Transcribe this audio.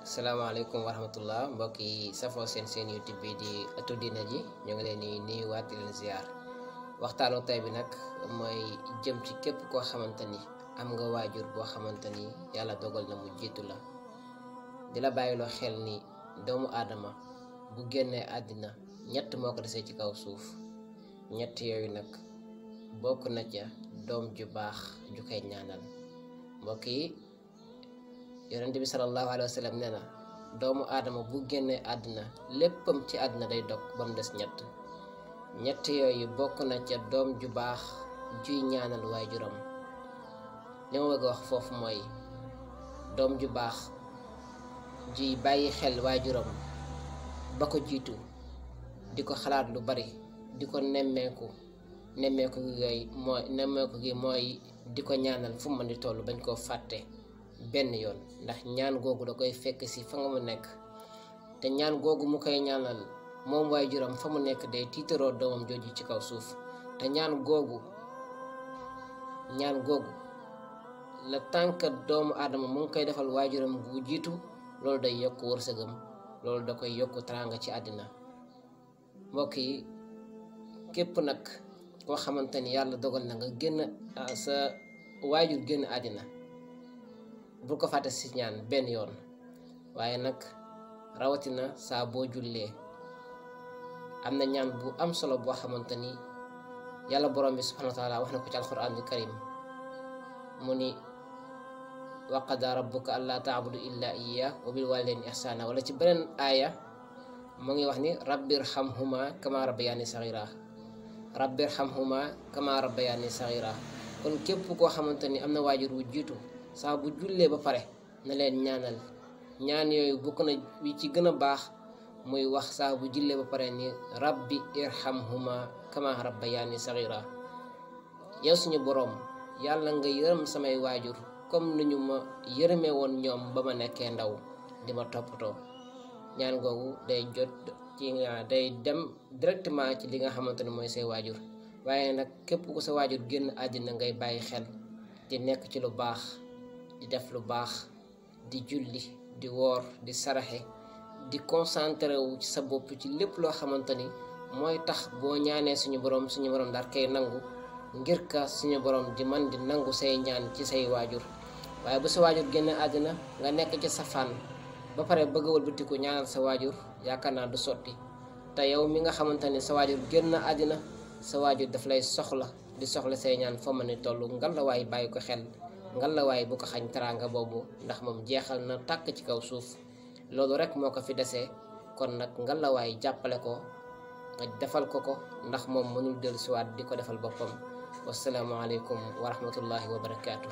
Assalamualaikum warahmatullah mbokk yi safoo seen YouTube bi di ëttu diina ji ñu ngi leen di nuyuwaat di leen ziar waxtaanu tay bi nag mooy jëm ci képp koo xamante ni am nga waajur boo xamante ni yàlla dogal na mu jiitu la di la bàyyiloo xel ni doomu aadama bu génnee àddina ñett moo ko desee ci kaw suuf ñett yooyu nag bokk na ca doom ju baax ju koy ñaanal mbokk yi yonent bi sallallahu alayhi wa sallam nee na doomu aadama bu génnee àddina léppam ci àddina day dog ba mu des ñett yooyu bokk na ca doom ju baax juy ñaanal waajuram li ma bëgg a wax foofu mooy doom ju baax juy bàyyi xel waajuram ba ko jiitu di ko xalaat lu bari di ko nemmeeku gi mooy di ko ñaanal fu mu mën di toll bañ koo fàtte benn yoon ndax ñaan googu da koy fekk si fa nga mu nekk te ñaan googu mu koy ñaanal moom waajuram fa mu nekk day tiitaroo doomam jooju ci kaw suuf te ñaan googu la tànk doomu aadama mu ngi koy defal waajuram gu jiitu loolu day yokk wërsëgam loolu da koy yokk teraanga ci àddina mbokk yi képp nag koo xamante ni yàlla dogal na nga génn sa waajur génn àddina bu ko fàtte si ñaan benn yoon waaye nag rawatina saa boo jullee am na ñaan bu am solo boo xamante ni yàlla borom bi subhanahu wa taala wax na ko ci alquranul karim mu ni wa qadaa rabbuka allaa taabudu illa iyyah wa bil walidayni ihsana wala ci beneen aaya mu ngi wax ni rabbirhamhuma kama rabbayani saghira kon képp koo xamante ni am na waajur wu jiitu saa bu jullee ba pare na leen ñaanal ñaan yooyu bokk na bi ci gën a baax muy wax saa bu jullee ba pare ni rabbi irhamhuma kama rabbayani saghira yow suñu boroom yàlla nga yërëm samay waajur comme ni ñu ma yërëmee woon ñoom ba ma nekkee ndaw di ma toppatoo ñaan googu day dem directement ci li nga xamante ne mooy say waajur waaye nag képp ku sa waajur génn àddina ngay bàyyi xel di nekk ci lu baax di def lu baax di julli di woor di saraxe di concentré wu ci sa bopp ci lépp loo xamante ni mooy tax boo ñaanee suñu borom daal koy nangu ngir ka suñu borom di man di nangu say ñaan ci say waajur waaye bu sa waajur génn àddina nga nekk ci safaan ba pare bëgg a wëlbatiku ñaanal sa waajur yaakaar naa du sotti te yow mi nga xamante ni sa waajur génn àddina sa waajur daf lay soxla di soxla say ñaan fa ma ni toll ngal la waay bàyyi ko xel ngal la waay bu ko xañ teraanga boobu ndax moom jeexal na tàkk ci kaw suuf loolu rek moo ko fi desee kon nag ngal la waay jàppale ko nga defal ko ndax moom mënul dellusiwaat di ko defal boppam wassalaamu aleykum wa rahmatullahi wa barakaatu.